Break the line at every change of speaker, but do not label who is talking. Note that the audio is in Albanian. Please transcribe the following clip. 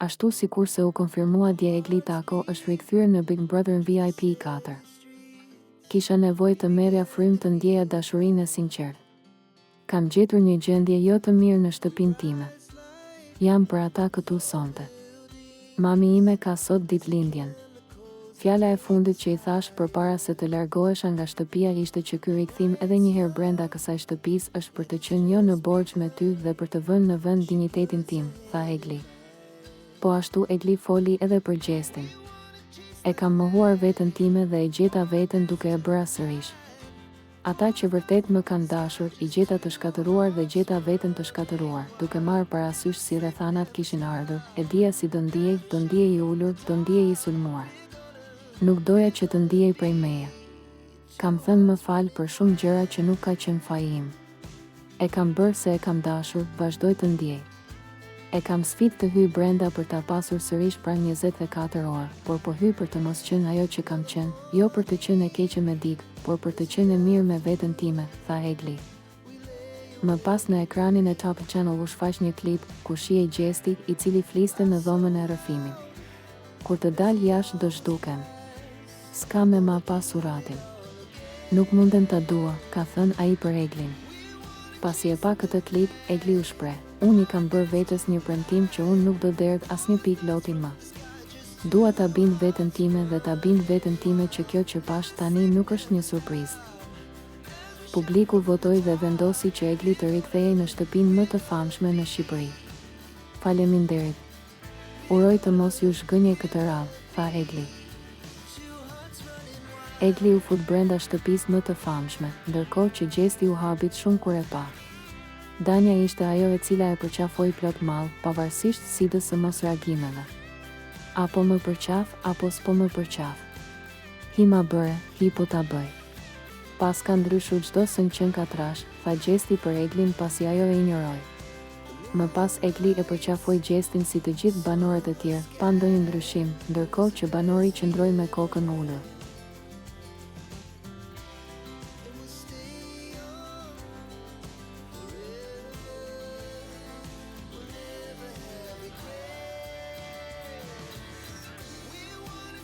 Ashtu sikurse u konfirmua dje Egli Tako është rikthyer në Big Brother VIP katër. Kisha nevojë të merrja frymë të ndjeja dashurinë e sinqertë. Kam gjetur një gjendje jo të mirë në shtëpinë time. Jam për ata këtu sonte. Mami ime ka sot ditëlindjen. Fjala e fundit që i thashë përpara se të largohesha nga shtëpia ishte që ky rikthim edhe njëherë brenda kësaj shtëpisë është për të qenë jo në borxh me ty dhe për të vënë në vend dinjitetin tim, tha Egli. Po ashtu Egli foli edhe për Gjestin. E kam mohuar veten time dhe e gjeta veten duke e bëra sërish. Ata që vërtet më kanë dashur, i gjeta të shkatërruar dhe gjeta veten të shkatërruar, duke marrë parasysh si rrethanat kishin ardhur, e dija si do ndihej, do ndihej i ulur, do ndihej i sulmuar. Nuk doja që të ndihej prej meje. Kam thënë më fal për shumë gjëra që nuk ka qenë faji im. E kam bërë se e kam dashur, vazhdoj të ndjej. E kam sfidë të hyj brenda për ta pasur sërish pranë 24 orë, por po hyj për të mos qenë ajo që kam qenë, jo për të qenë e keqe me dikë, por për të qenë e mirë me veten time, tha Egli. Më pas në ekranin e Top Channel u shfaq një klip, ku shihej Gjesti, i cili fliste në dhomën e rrëfimit. Kur të dal jashtë do zhdukem. S'ka me ma pa surratin. Nuk mundem ta dua, ka thënë ai për Eglin. Pasi e pa këtë klip, Egli u shpreh, Unë i kam bërë vetes një premtim që unë nuk do derdh asnjë pikë loti më. Dua ta bind veten time dhe ta bind veten time që kjo që pashë tani nuk është një surprizë. Publiku votoi dhe vendosi që Egli të rikthehej në shtëpinë më të famshme në Shqipëri. Faleminderit. Uroj të mos ju zhgënjej këtë radhë, tha Egli. Egli u fut brenda shtëpisë më të famshme, ndërkohë që Gjesti u habit shumë kur e pa. Danja ishte ajo e cila e përqafoi plot mall, pavarësisht sfidës së mosreagimeve. A po më përqaf, apo s'po më përqaf. Hi ma bëre, hi po ta bëj. Paska ndryshu çdo send qenka trash, tha Gjesti për Eglin pasi ajo e injoroi. Më pas Egli e përqafoi Gjestin si të gjithë banorët e tjerë, pa ndonjë ndryshim, ndërkohë që banori qëndroi me kokën ulur.